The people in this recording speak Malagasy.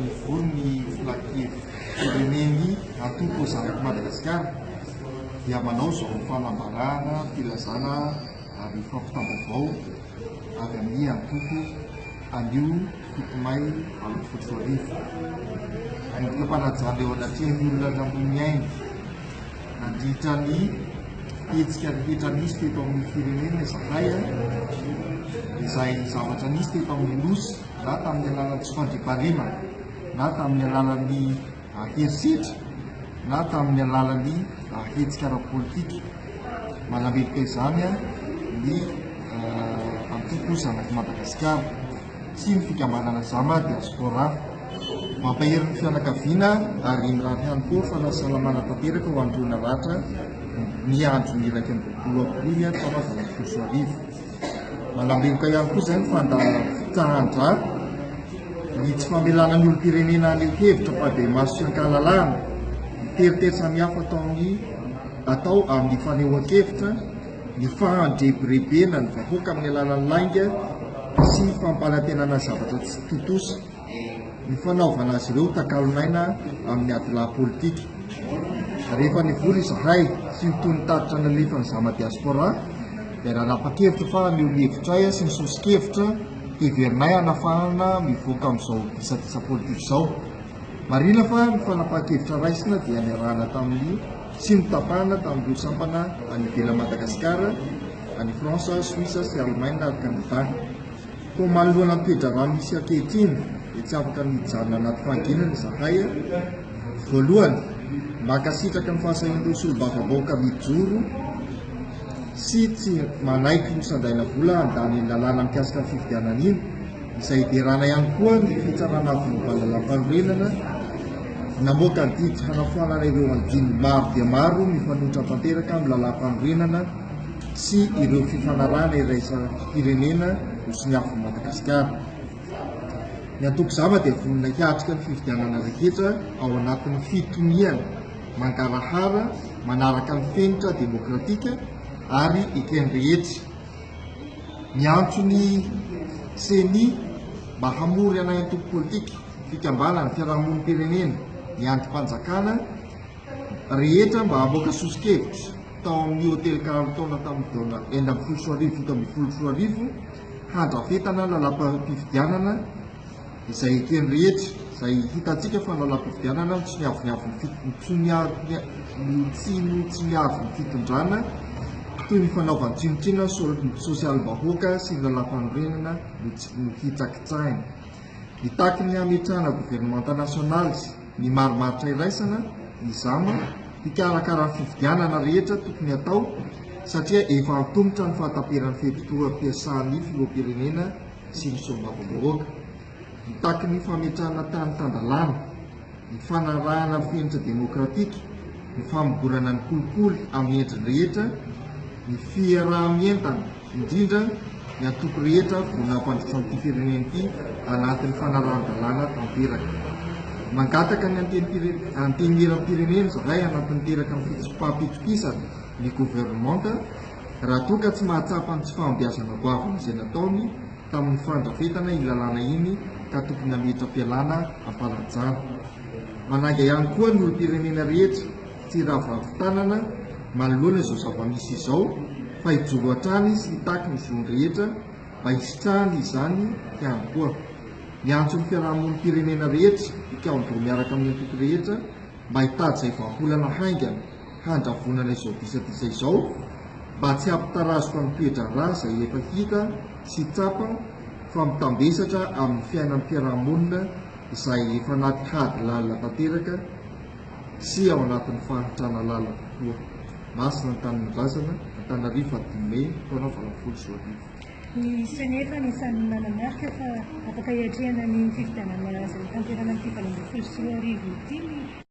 nivory ny filankevi-pirenen'ny antoko Zanak'i Madagasikara dia manao izao fanambarana, filazana ary fampitam-baovao avy amin'ny antoko anio 7 may 2018. Hanomboka am-panajana eo anatrehan'ny olona namoy ny ainy nandritra ny hetsika rehetra nisy teto amin'ny firenena izahay, izay zavatra nisy teto amin'ny Nosy na tamin'ny alalan'ny tsy fandriampahalemana na tamin'ny alalan'ny herisetra na tamin'ny alalan'ny hetsika ara-politika. Manameloka izany ny antoko Zanak'i Madagasikara sy ny fikambanana Zama Diaspora. Mampahery ny fianakaviana ary mirary ihany koa fanasalamana tanteraka ho an'ireo naratra ny andron'ny 21 aprily taona 2018. Manameloka ihany koa izay ny fandatsahan-dra, ny tsy famelana ny olom-pirenena haneho hevitra ampahibemaso sy an-kahalalahana, ny teritery samihafa ataon'ny atao amin'ny fanehoan-kevitra, ny fandrebirebena ny vahoaka amin'ny alalan'ny lainga sy fampanantenana zavatra tsy tontosa, ny fanaovana azy ireo takalon'aina amin'ny adilahy politika. Rehefa nivory izahay sy nitohy ny tatitra nalefan'ny Zama Diaspora dia nanapa-kevitra fa haneho ny hevitray sy ny soso-kevitra heverinay hanafahana mivoaka amin'izao disadisa politika izao. Marihina fa ny fanapahan-kevitra raisina dia niarahana tamin'ny sy notapahana tamin'ireo sampana any ivelan'i Madagasikara, any France, Suisse sy Allemagne ary Canada. Koa manoloana ny toe-draharaha misy ankehitriny dia tsy afaka ny hijanona anaty fahanginana izahay. Voalohany, mankasitraka ny fahasahian'ireo solombavambahoaka mijoro sy tsy manaiky ho sandaina vola handany iny lalàna mikasika ny fifidianana iny, izay hiderana ihany koa ny Fitsarana Avo Momba ny Lalàmpanorenana namoaka ny didy hanafoanana ireo andininy maro dia maro mifanohitra tanteraka amin'ny lalàmpanorenana sy ireo fifanarahana iraisam-pirenena hosoniavin'i Madagasikara. Ny antoko Zava dia vonona hiatrika ny fifidianana rehetra ao anatin'ny fitoniana mangarahara manaraka ny fenitra demokratika ary eken'ny rehetra. Miantso ny Ceni mba hamory anay antoko politika, fikambanana, fiarahamonim-pirenena, ny andrim-panjakana rehetra mba hamoaka soso-kevitra tao amin'ny hotely Carlton tamin'ny taona 2016 2017 handrafetana lalam-pifidianana izay eken'ny rehetra, izay hitantsika fa lalam-pifidianana notsoniavin'ny fitondrana toy ny fanaovan-tsinontsinona ny sosialim-bahoaka sy ny lalam-panorenana nohitsakitsahina. Mitaky ny hametrahana governemanta nasionaly ny marimaritra iraisana, ny Zama, hikarakara ny fifidianana rehetra tokony hatao satria efa antomotra ny fahataperan'ny fe-potoam-piasan'ny filoham-pirenena sy ny solombavambahoaka. Mitaky ny fametrahana tany tan-dalàna, ny fanarahana fenitra demokratika, ny famongorana ny kolikoly amin'ny endriny rehetra, ny fiaraha-mientana, indrindra ny antoko rehetra vonona hampandroso an'ity firenena ity anatin'ny fanarahan-dalàna tanteraka. Mangataka ny Antenimierampirenena izahay hanatanteraka ny fitsipaham-pitokisana ny governemanta raha toa ka tsy mahatsapa ny tsy fahombiazana goavana izay nataony tamin'ny fandrafetana iny lalàna iny ka tokony hametra-pialana am-panajana. Manainga ihany koa ny olom-pirenena rehetra tsy hiraviravy tanana manoloana izao zava-misy izao fa hijoro hatrany sy hitaky ny zony rehetra mba hisitrahany izany ihany koa. Miantso ny fiarahamonim-pirenena rehetra hikaon-doha miaraka amin'ny antoko rehetra mba hitady izay vahaolana haingana handravonana izao disadisa izao mba tsy hampitarazoka ny toe-draharaha izay efa hita sy tsapa fa mitambesatra amin'ny fiainan'ny fiarahamonina izay efa anaty hady lalina tanteraka sy ao anatin'ny fahantrana lalina kokoa. Masina ny Tanindrazana, Antananarivo faha dimy mey taona 2018. Ny Ceni efa anisan'ny nanamarika fa afaka hiatrehana ny fifidianana izay hotanterahina amin'ity 2018 ity ny.